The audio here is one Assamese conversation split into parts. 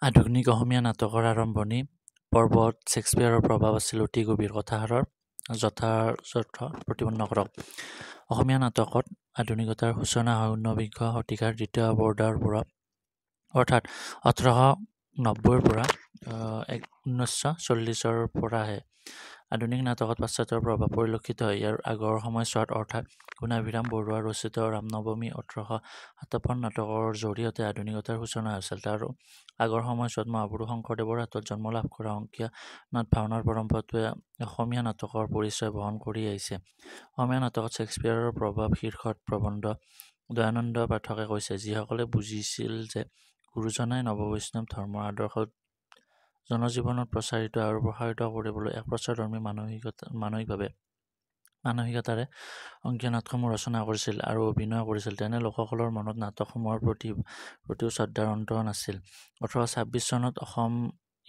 আধুনিক অসমীয়া নাটকৰ আৰম্ভণি পৰ্বত শ্বেক্সপিয়াৰৰ প্ৰভাৱ আছিল অতি গভীৰ। কথাষাৰৰ যথাযথ প্ৰতিপন্ন কৰক। অসমীয়া নাটকত আধুনিকতাৰ সূচনা হয় ঊনবিংশ শতিকাৰ দ্বিতীয় বৰ্ডাৰ পৰা, অৰ্থাৎ 1890ৰ পৰা 1940ৰ পৰাহে আধুনিক নাটকত পাশ্চাত্যৰ প্ৰভাৱ পৰিলক্ষিত হয়। ইয়াৰ আগৰ সময়ছোৱাত, অৰ্থাৎ গুণাভিৰাম বৰুৱা ৰচিত ৰামনৱমী 1857 নাটকৰ জৰিয়তে আধুনিকতাৰ সূচনা হৈছিল। তাৰ আগৰ সময়ছোৱাত মহাপুৰুষ শংকৰদেৱৰ হাতত জন্ম লাভ কৰা অংকীয়া নাট ভাওনাৰ পৰম্পৰাটোৱে অসমীয়া নাটকৰ পৰিচয় বহন কৰি আহিছে। অসমীয়া নাটকত শ্বেক্সপিয়াৰৰ প্ৰভাৱ শীৰ্ষক প্ৰবন্ধ দয়ানন্দ পাঠকে কৈছে, যিসকলে বুজিছিল যে গুৰুজনাই নৱবৈষ্ণৱ ধৰ্মৰ আদৰ্শ জনজীৱনত প্ৰচাৰিত আৰু প্ৰসাৰিত কৰিবলৈ এক প্ৰচাৰধৰ্মী মানসিকতাৰে অংকীয়া নাটসমূহ ৰচনা কৰিছিল আৰু অভিনয় কৰিছিল, তেনে লোকসকলৰ মনত নাটকসমূহৰ প্ৰতিও শ্ৰদ্ধাৰ অন্ত নাছিল। 1826 চনত অসম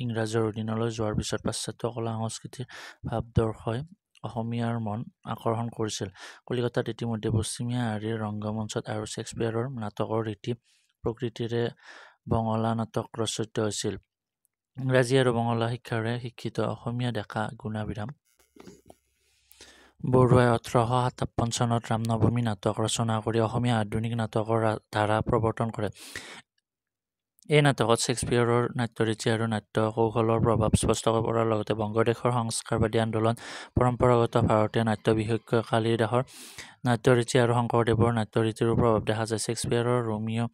ইংৰাজৰ অধীনলৈ যোৱাৰ পিছত পাশ্চাত্য কলা সংস্কৃতিৰ ভাৱাদৰ্শই অসমীয়াৰ মন আকৰ্ষণ কৰিছিল। কলিকতাত ইতিমধ্যে পশ্চিমীয়া আৰ্হিৰ ৰংগমঞ্চত আৰু শ্বেক্সপিয়াৰৰ নাটকৰ ৰীতি প্ৰকৃতিৰে বঙলা নাটক ৰচিত হৈছিল। ইংৰাজী আৰু বঙলা শিক্ষাৰে শিক্ষিত অসমীয়া ডেকা গুণাভিৰাম বৰুৱাই 1857 চনত ৰামনৱমী নাটক ৰচনা কৰি অসমীয়া আধুনিক নাটকৰ ধাৰা প্ৰৱৰ্তন কৰে। এই নাটকত শ্বেক্সপিয়াৰৰ নাট্যৰীতি আৰু নাট্য কৌশলৰ প্ৰভাৱ স্পষ্টকৈ পৰাৰ লগতে বংগদেশৰ সংস্কাৰবাদী আন্দোলন, পৰম্পৰাগত ভাৰতীয় নাট্য, বিশেষকৈ কালিদাসৰ নাট্যৰীতি আৰু শংকৰদেৱৰ নাট্যৰীতিৰো প্ৰভাৱ দেখা যায়। শ্বেক্সপিয়াৰৰ ৰোমিঅ'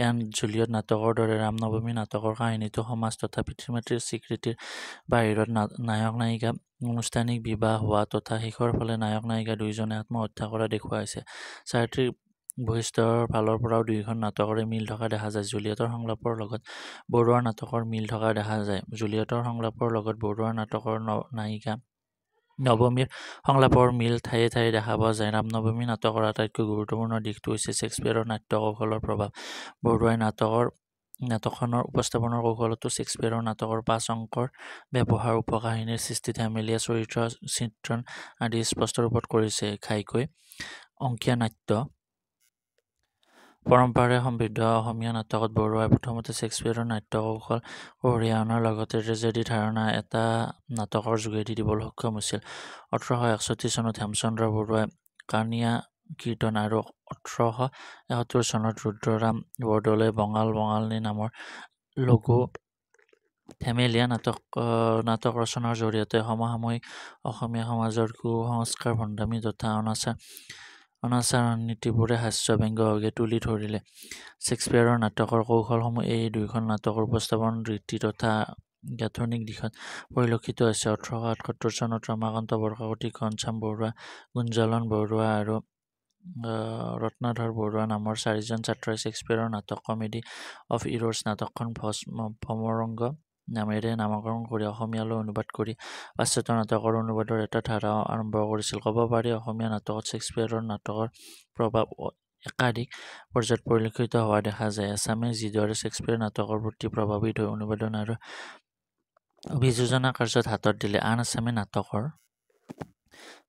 এণ্ড জুলিয়ট নাটকৰ দৰে ৰামনৱমী নাটকৰ কাহিনীতো সমাজ তথা পিতৃ-মাতৃৰ স্বীকৃতিৰ বাহিৰত নায়ক-নায়িকা আনুষ্ঠানিক বিবাহ হোৱা তথা শেষৰ ফালে নায়ক-নায়িকা দুয়োজনে আত্মহত্যা কৰা দেখুওৱা হৈছে। চাৰিত্ৰিক বৈশিষ্ট্যৰ ফালৰ পৰাও দুয়োখন নাটকৰে মিল থকা দেখা যায়। জুলিয়টৰ সংলাপৰ লগত বৰুৱাৰ নাটকৰ মিল থকা দেখা যায়। জুলিয়টৰ সংলাপৰ লগত বৰুৱাৰ নাটকৰ নায়িকা নৱমীৰ সংলাপৰ মিল ঠায়ে ঠায়ে দেখা পোৱা যায়। ৰামনৱমী নাটকৰ আটাইতকৈ গুৰুত্বপূৰ্ণ দিশটো হৈছে শ্বেক্সপিয়াৰৰ নাট্য কৌশলৰ প্ৰভাৱ। বৰুৱাই নাটকখনৰ উপস্থাপনৰ কৌশলতো শ্বেক্সপিয়াৰৰ নাটকৰ পাঁচ অংকৰ ব্যৱহাৰ, উপকাহিনীৰ সৃষ্টি, ধেমেলীয়া চৰিত্ৰ চিত্ৰণ আদি স্পষ্ট ৰূপত কৰিছে। ঘাইকৈ অংকীয়া নাট্য পৰম্পৰাৰে সমৃদ্ধ অসমীয়া নাটকত বৰুৱাই প্ৰথমতে শ্বেক্সপিয়াৰৰ নাট্য কৌশল কঢ়িয়াই অনাৰ লগতে ট্ৰেজেডিৰ ধাৰণা এটা নাটকৰ যোগেদি দিবলৈ সক্ষম হৈছিল। 1861 চনত হেমচন্দ্ৰ বৰুৱাই কানীয়া কীৰ্তন আৰু 1871 চনত ৰুদ্ৰৰাম বৰদলৈয়ে বঙাল বঙালিনী নামৰ লঘু ধেমেলীয়া নাটক ৰচনাৰ জৰিয়তে সমসাময়িক অসমীয়া সমাজৰ কুসংস্কাৰ, ভণ্ডামি তথা অনাচাৰ নীতিবোৰে হাস্য ব্যংগভাৱে তুলি ধৰিলে। শ্বেক্সপিয়াৰৰ নাটকৰ কৌশলসমূহ এই দুয়োখন নাটকৰ উপস্থাপন ৰীতি তথা গাঁথনিক দিশত পৰিলক্ষিত হৈছে। 1878 চনত ৰমাকান্ত বৰকাকতী, ঘনশ্যাম বৰুৱা, গুঞ্জালন বৰুৱা আৰু ৰত্নাধৰ বৰুৱা নামৰ চাৰিজন ছাত্ৰই শ্বেক্সপিয়াৰৰ নাটক কমেডি অফ ইৰ'ৰ্ছ নাটকখন ভ্ৰমৰংগ নামেৰে নামকৰণ কৰি অসমীয়ালৈ অনুবাদ কৰি পাশ্চাত্য নাটকৰ অনুবাদৰ এটা ধাৰা আৰম্ভ কৰিছিল। ক'ব পাৰি অসমীয়া নাটকত শ্বেক্সপিয়াৰৰ নাটকৰ প্ৰভাৱ একাধিক পৰ্যায়ত পৰিলক্ষিত হোৱা দেখা যায়। এচামে যিদৰে শ্বেক্সপিয়াৰ নাটকৰ প্ৰতি প্ৰভাৱিত হৈ অনুবাদন আৰু অভিযোজনা কাৰ্যত হাতত দিলে, আন এচামে নাটকৰ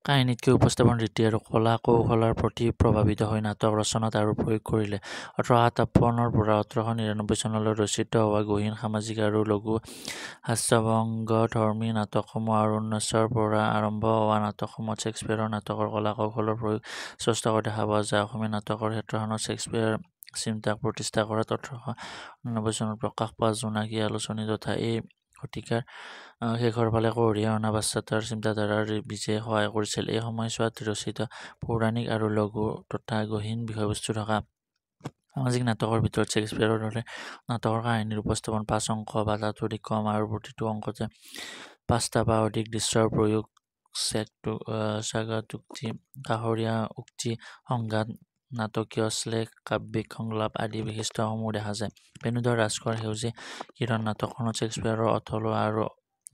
কাহিনীতকৈ উপস্থাপন ৰীতি আৰু কলা কৌশলৰ প্ৰতি প্ৰভাৱিত হৈ নাটক ৰচনাত আৰু প্ৰয়োগ কৰিলে। 1857ৰ পৰা 1899 চনলৈ ৰচিত হোৱা গহীন সামাজিক আৰু লঘু হাস্যব্যংগধৰ্মী নাটকসমূহ আৰু 19ৰ পৰা আৰম্ভ হোৱা নাটকসমূহত শ্বেক্সপিয়াৰৰ নাটকৰ কলা কৌশলৰ প্ৰয়োগ স্পষ্টকৈ দেখা পোৱা যায়। অসমীয়া নাটকৰ ক্ষেত্ৰখনত শ্বেক্সপিয়াৰ চিন্তাক প্ৰতিষ্ঠা কৰাত 1889 চনত প্ৰকাশ পোৱা জোনাকী আলোচনী তথা এই শতিকাৰ শেষৰ ফালে কঢ়িয়াই অনা পাশ্চাত্যৰ চিন্তাধাৰাৰ বীজে সহায় কৰিছিল। এই সময়ছোৱাত ৰচিত পৌৰাণিক আৰু লঘু তথা গহীন বিষয়বস্তু থকা সামাজিক নাটকৰ ভিতৰত শ্বেক্সপিয়াৰৰ দৰে নাটকৰ কাহিনীৰ উপস্থাপন পাঁচ অংক বা তাতোধিক কম আৰু প্ৰতিটো অংকতে পাঁচটা বা অধিক দৃশ্যৰ প্ৰয়োগ, স্বাগতোক্তি, কাষৰীয়া উক্তি, সংঘাত, নাটকীয় শ্লেষ, কাব্যিক সংলাপ আদি বৈশিষ্ট্যসমূহ দেখা যায়। বেণুধৰ ৰাজখোৱাৰ সেউজী কিৰণ নাটকখনত শ্বেক্সপিয়াৰৰ অথেলো আৰু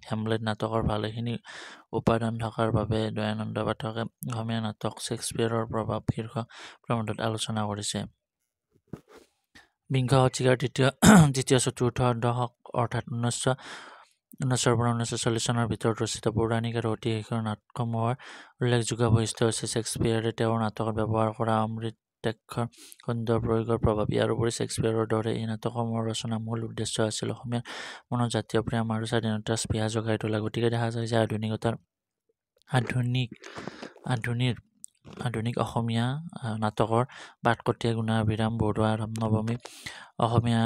হেমলেট নাটকৰ ভালেখিনি উপাদান থকাৰ বাবে দয়ানন্দ পাঠকে অসমীয়া নাটক শ্বেক্সপিয়াৰৰ প্ৰভাৱ শীৰ্ষক প্ৰবন্ধত আলোচনা কৰিছে। বিংশ শতিকাৰ তৃতীয় চতুৰ্থ দশক, অৰ্থাৎ 1919ৰ পৰা 1940 চনৰ ভিতৰত ৰচিত পৌৰাণিক আৰু ঐতিহাসিক নাটকসমূহৰ উল্লেখযোগ্য বৈশিষ্ট্য হৈছে শ্বেক্সপিয়াৰে তেওঁৰ নাটকত ব্যৱহাৰ কৰা কটাক্ষৰ সুন্দৰ প্ৰয়োগৰ প্ৰভাৱ। ইয়াৰ উপৰি শ্বেক্সপীয়েৰৰ দৰে এই নাটকসমূহৰ ৰচনাৰ মূল উদ্দেশ্য আছিল অসমীয়াৰ মনত জাতীয় প্ৰেম আৰু স্বাধীনতাৰ স্পৃহা জগাই তোলা। গতিকে দেখা যায় যে আধুনিকতাৰ আধুনিক আধুনিৰ আধুনিক অসমীয়া নাটকৰ বাটকটীয়া গুণাভিৰাম বৰুৱা ৰামনৱমী অসমীয়া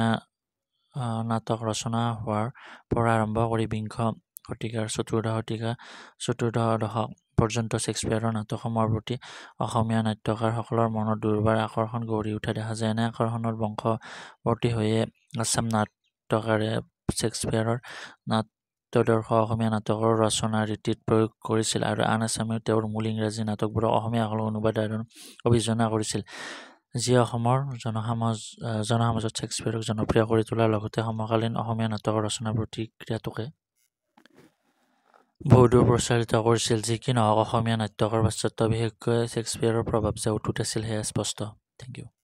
নাটক ৰচনা হোৱাৰ পৰা আৰম্ভ কৰি বিংশ শতিকাৰ চতুৰ্দশ দশক পৰ্যন্ত শ্বেক্সপীয়েৰৰ নাটকসমূহৰ প্ৰতি অসমীয়া নাট্যকাৰসকলৰ মনত দুৰ্বাৰ আকৰ্ষণ গঢ়ি উঠা দেখা যায়। এনে আকৰ্ষণৰ বংশৱৰ্তী হৈয়ে এচাম নাট্যকাৰে শ্বেক্সপীয়েৰৰ নাট্যাদৰ্শ অসমীয়া নাটকৰ ৰচনা ৰীতিত প্ৰয়োগ কৰিছিল আৰু আন এচামেও তেওঁৰ মূল ইংৰাজী নাটকবোৰক অসমীয়া ভাষালৈ অনুবাদ আৰু অভিযোজনা কৰিছিল, যিয়ে অসমৰ জনসমাজত শ্বেক্সপীয়েৰক জনপ্ৰিয় কৰি তোলাৰ লগতে সমকালীন অসমীয়া নাটকৰ ৰচনা প্ৰতিক্ৰিয়াটোকে বহুদূৰ প্ৰচাৰিত কৰিছিল। যি কি নহওক, অসমীয়া নাট্যকাৰ পাশ্চাত্য, বিশেষকৈ শ্বেক্সপীয়েৰৰ প্ৰভাৱ যে অটুট আছিল সেয়া স্পষ্ট। Thank you.